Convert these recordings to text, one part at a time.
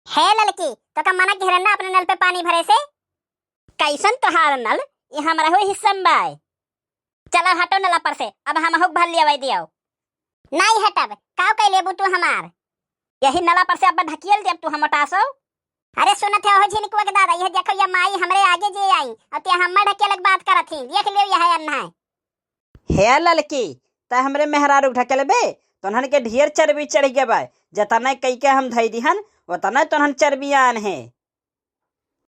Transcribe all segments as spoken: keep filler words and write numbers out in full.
हे ललकी, तोका मना किहे रहन ना अपने नल पे पानी भरे से? कइसन तोहार नल? ई हमरहू हिस्सा में बाय। चलो हटो नला पर से, अब हमहू के भर लियावै दियो। नाहीं हटब, काव कइ लेबू तू हमार? यही नला पर से अब ढकेल देब तू हम मोटासो। अरे सुनत है हो झिनकुआ के दादा, यह देखो ये माई हमरे आगे जे आई, अउर ते हम्मर ढकेले के बात करत ही, देख लियो यह अन्ना है। हे ललकी, तै हमरे मेहरारू के ढकेलबे, तोन्हन के ढेर चर्बी चढ़ि गै बा, जतनै कइके हम धइ दिहन, ओतनै तोन्हन चर्बियान है।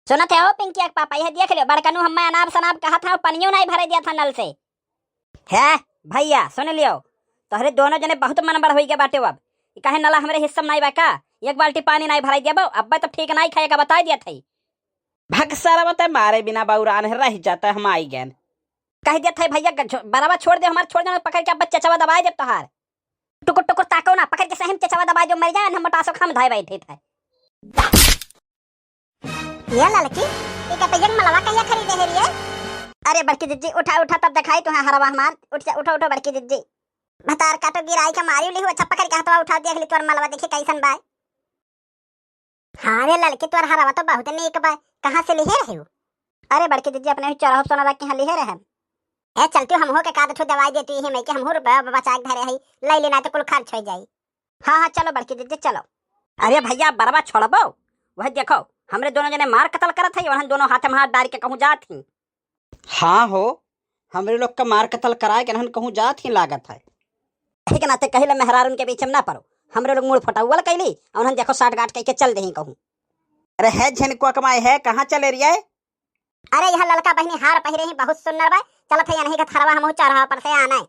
सुनत है हो पिंकिया के पापा, यह देख लियो, बड़कनू हम्मै अनाप शनाप कहत हौ, पनियो नाहीं भरे दियत है नल से। हे भइया, सुन लियो, तोहरे दोनों जने बहुत मन बड़ होइ गै बाटे अब। ई काहे नला हमरे हिस्सा में नाहीं बा का? एक बाल्टी पानी नाहीं भराइ देबो, अब्बै तो ठीक नाहीं खाए का बताइ दियत है। भक सरवा तै मारे बिना बौरान है, रहि जात है हम आइ गैन। कहि दियत है भइया, ग-, छो-, बरवा छोड़ दे, हमार छोड़ दे, पकड़ि के अब्बै चेचवा दबाइ देब तोहार। टुकुर टुकुर ताको ना, पकड़ि के सही में चेचवा दबाइ देब, मरि जाए, हम मोटासो खाम धाए बैठे थे। ये ललकी, ई कटैया के मलवा कहिया खरीदे है रे? अरे बड़की जिज्जी, उठा, उठा, तब देखाई तुहैं हरवा हमार। उठ जा, उठो, उठो बड़की जिज्जी। भतार काटो गिराई के मारी लिहू, अच्छा पकड़ि के हथवा उठा दिया, अगली तोर मलवा देखी कइसन बाय। हाँ रे ललकी, तोर हरवा तो बहुत नीक बाय, कहाँ से लिहे रहेउ? अरे बड़की जिज्जी, अपने ही चौराहा सोना रख के यहाँ लिहे रहे। ए चलती हमहू के काद ठो दवाई देती ही, मैं के हमहू रुपया बचा के धरे हई, लइ लेना तो कुल खर्च होइ जाई। हाँ, हाँ, चलो बड़की जिज्जी, चलो। अरे भइया, बरवा छोड़बो? वह देखो, हमरे दोनों जने मार कतल करत हई, उन्हन दोनों हाथे में हाथ डारि के कहूँ जात ही। हाँ हो, हमरे लोग का मार कतल कराए के इन्हन कहूँ जात ही लागत है। यही के नाते कहिले मेहरारून के बीच में ना पड़ो, हमरे लोग मूड़ फटौवल कइली, अउर उन्हन देखो साठ गांठ कइके चल देही कहूँ। अरे हे झिनकुआ के माई हे, कहाँ चले रिये? अरे यह ललका बहिनी हार पहिरे ही, बहुत सुन्नर बा, चलत है यनही के थरवा हमहू चौराहा पर से आना है।